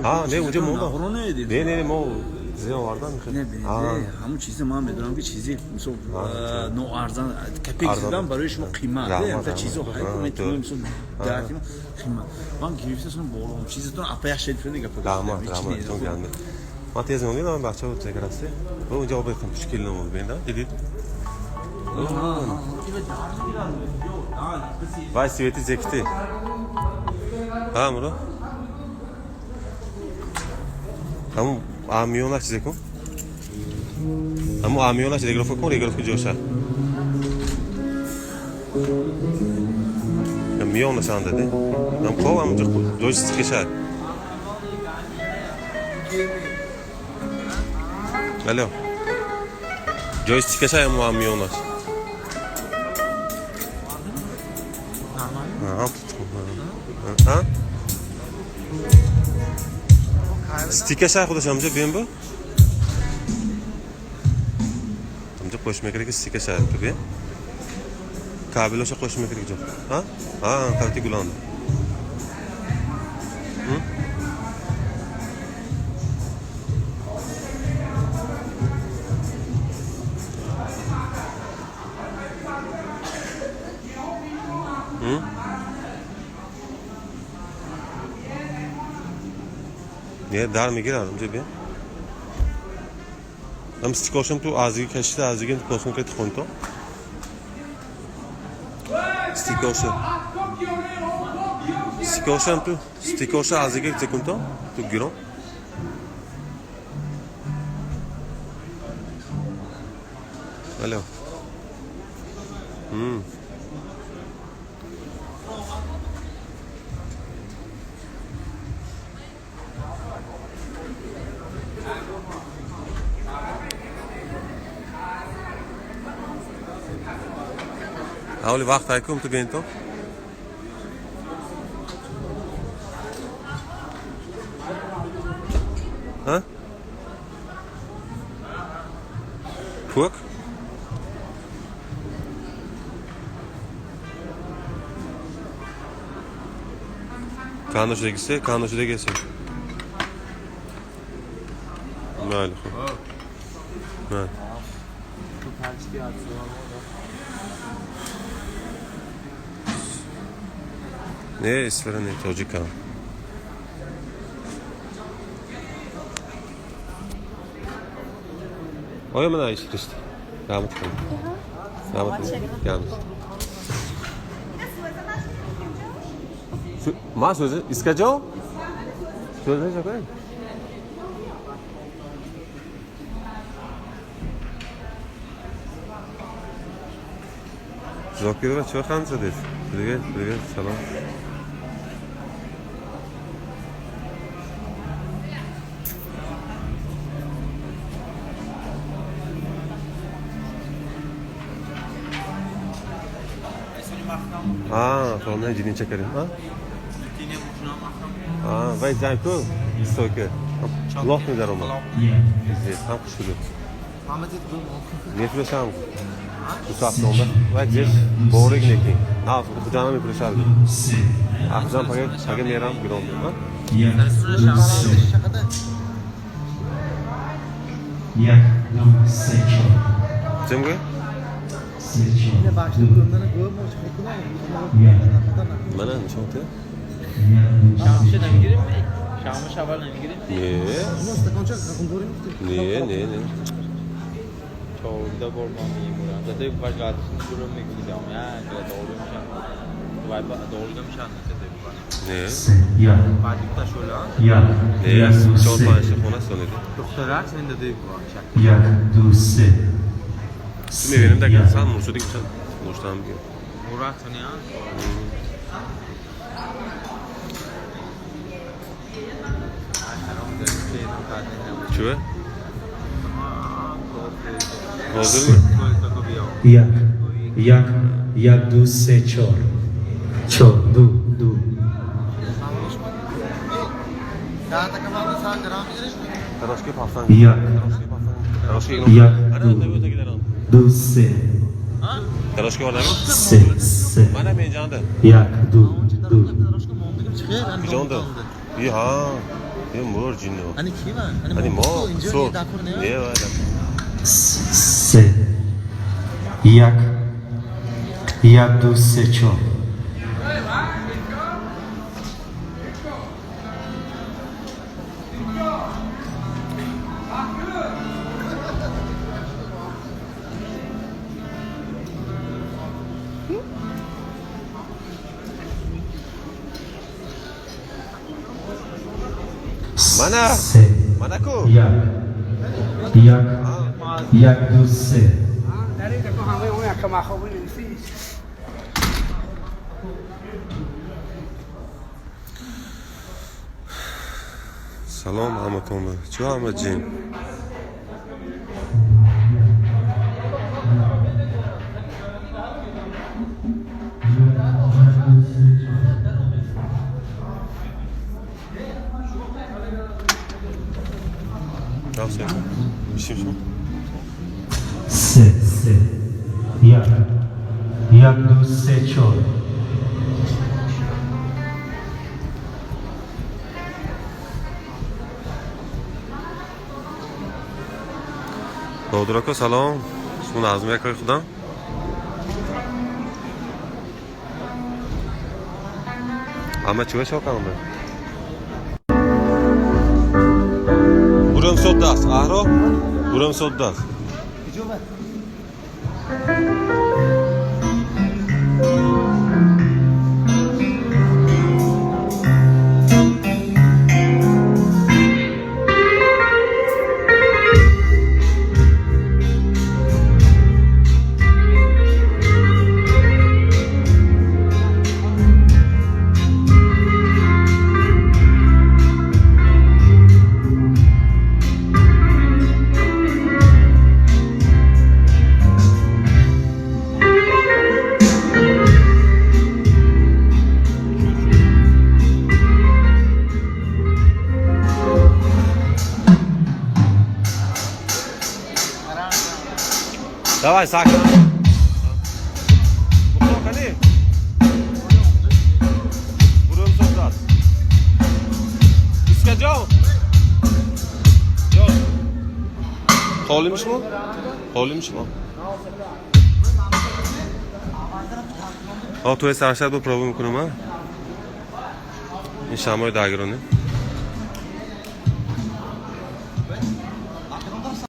А, не, унҷа мондам. Не, Не, не, не, мо зе овардан. Не, ҳамун чизи ман медонам, ки чизи мисол ноарзан копейк задан барои шумо қимат. Та чизо ҳайку метавонем, мисол дар қимат. Ман гирифтасам боло чизатон апа як шед фирни гапа. Раҳмат, раҳмат, тон ганда. Ман тез мегӯям, бачаҳо теграсте. Бо унҷа об бихм пушкил намуд бинда. Дидид? Вай свети зекти. Ҳа, муро? Ҳамун амиёна чизе кун? Ҳамун амиёна чизе регулировка кун, регулировка ҷоша. Миёна чанда де? Ҳам хоб ҳам ҷош стикеша. Алло. Ҷои стикеша ҳам амиёнаш. Ҳа? Стикеша худаш ҳамҷа бем бу? Ҳамҷа qo'yish kerak стикеша ту бем. Кабелоша qo'yish kerak jo'q. Ha? Ha, qalti gulandi. Не, дар мегирад онҷо бия. Ҳам стикошам ту азиги кашида, азиги косон ки хонто. Стикоша. Стикошам ту, стикоша азиги секунто ту гирон. Алло. Ҳавли вақт айкум ту бенто. Ҳа? Пӯк? Канда шудагисе? Канда шудагисе? Майли, хуб. Майли. Не, исфара не, тоҷикам. Оё мана ишришт. Раҳмат кунед. Раҳмат кунед. Гапнист. Ма сӯзи искаҷо? Сӯзи чакоем? Зокирова чё хан задед? Привет, привет, салом. А, фалон ҷинин чакарем, а? А, вай зайку, стойка. Лох медаромад. Пиздец, ҳам хушрӯ. Мефурӯшам. Ду сафтонда. Вай зеш борик некин. На, хуҷана мефурӯшад. Ахҷан пага пага мерам гиром. А? 1, 2, 3. 1, 2, 3, 4. Чӣ мегӯӣ? 3, 4, 2. 1. Мана нишон те? 1, 2, 3. شامش نمیگیریم؟ شامش اول نمیگیریم؟ Не. Не, не, не. 14 бор ман мемурам. Зада ваҷ дуру мегиридам. Я долу мешам. Вай долу мешам зада бувар. Не. 3, 1. Баъд духта шола. 1. Не, 1, 2, чор 3. панҷ хона сонеди. Духтара чен даде бувар. 1, 2, 3. Ту мебинем да сан муршуди сан мурштам бигир. Мурат сониан. Чӯ? Ҳозирми? 1, 1, 1, 2, 3, 4. 4, 2, 2. Тарошки пафтан. 1. Тарошки пафтан. Тарошки 1, Ана 2. табио тагидарам. 2, 3. Тарошки овардам? 3, 3. Мана менҷанда. 1, 2, 2. Куҷонда? И ҳа. Мур ҷинно. Ани кима? Ани мо. Инҷо Сур. дакур не? Не, вай дакур. Се, як, як, ду, се, чор. Мана. Се, Мана ку. як, як, як, ду, се. Салом ҳаматон. Чӣ ҳама ҷин? Ишим шумо? Се, се, як, як, ду, се, чор. Баҳодур ака, салом. Шумо назм якои худам? Ҳама чӣ шокам? Бурам соддаст, аҳро? Бурам соддаст. Давай, сакин. Мухтор кани? Бурам соддаст. Искаҷон. Ҷон. Холими шумо? Холими шумо? Ҳо, туи саршад бо проба мекунам, а? Ин шамои дагиронӣ.